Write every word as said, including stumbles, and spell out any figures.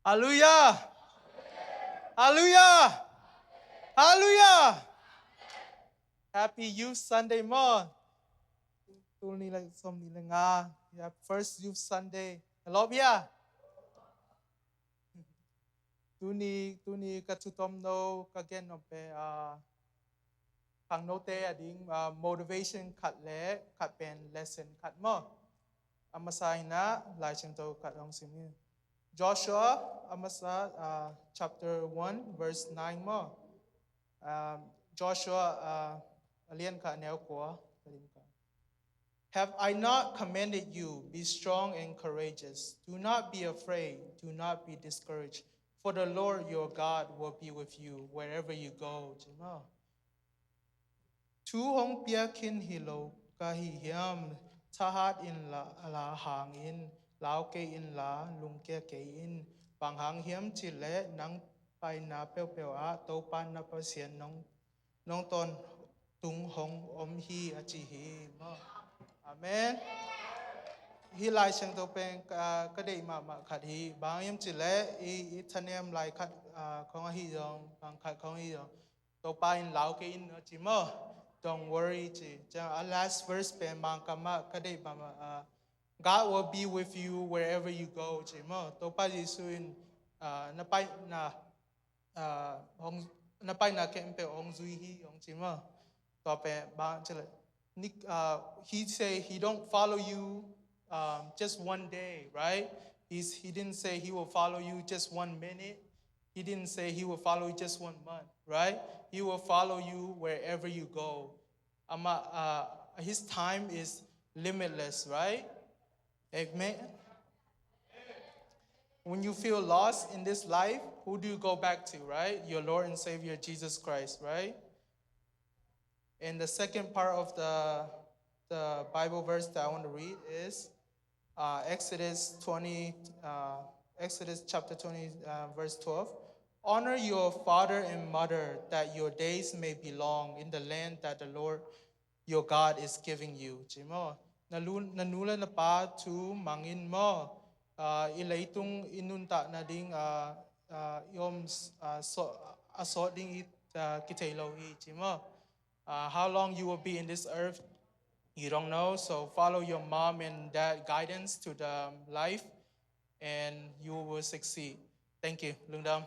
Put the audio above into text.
Hallelujah! Hallelujah! Hallelujah! Happy Youth Sunday maw. Tuni leh sawmnih leh nga. Yeah, first Youth Sunday. Hello, yeah. Tuni, tuni ka thutomnou ka gen nop pen, ah, khangnoute ading, ah, motivation khat leh khat pen lesson khat maw. A masa in a Laisiangthou khat hong sim ni. Joshua, a masa, ah, chapter one, verse nine maw. Um, Joshua, ah, a lian khat neu kua. Have I not commanded you, be strong and courageous? Do not be afraid, do not be discouraged, for the Lord your God will be with you wherever you go. Chi maw. Thu hong piak khin hilou ka hi hiam, thahat inla, la hang in, lau kei inla, lungkia kei in, bang hang hiam chih leh nang paina peuhpeuh ah Toupa na Pasian nong, nong tawntung hong om hi a chi hi maw. Amen. Hi Laisiangthou pen ka, ka deih mahmah khat hi, bang hiam chih leh i, i thanem lai khat, ah, khong ahi zong, bang khat khong ahi zong. Toupa in lau kei in a chi maw. Don't worry chi. Chiang a last verse pen Mangkam ah ka deih mahmah, ah, God will be with you wherever you go chi maw. Toupa Jesu in, ah, na paina, ah, hong, na paina khempeuh hong zui hi hong chi maw. Tua pen bang chih leh Nick, uh, he say he don't follow you, um, just one day, right? He's, he didn't say he will follow you just one minute. He didn't say he will follow you just one month, right? He will follow you wherever you go. Ama, uh, his time is limitless, right? Amen. When you feel lost in this life, who do you go back to, right? Your Lord and Savior Jesus Christ, right? And the second part of the, the Bible verse that I want to read is, uh, Exodus twenty, uh, Exodus chapter twenty, uh, verse twelve. Honor your father and mother, that your days may be long in the land that the Lord your God is giving you. Chi maw. Na lu, na nu leh na pa thu mang in maw. Ah, i leitung i nuntakna ding, ah, ah, i om, ah, so, a sawt ding i, ah, kitheilou hi chi maw. Uh, how long you will be in this earth, you don't know. So follow your mom and dad guidance to the life, and you will succeed. Thank you. Lungdam.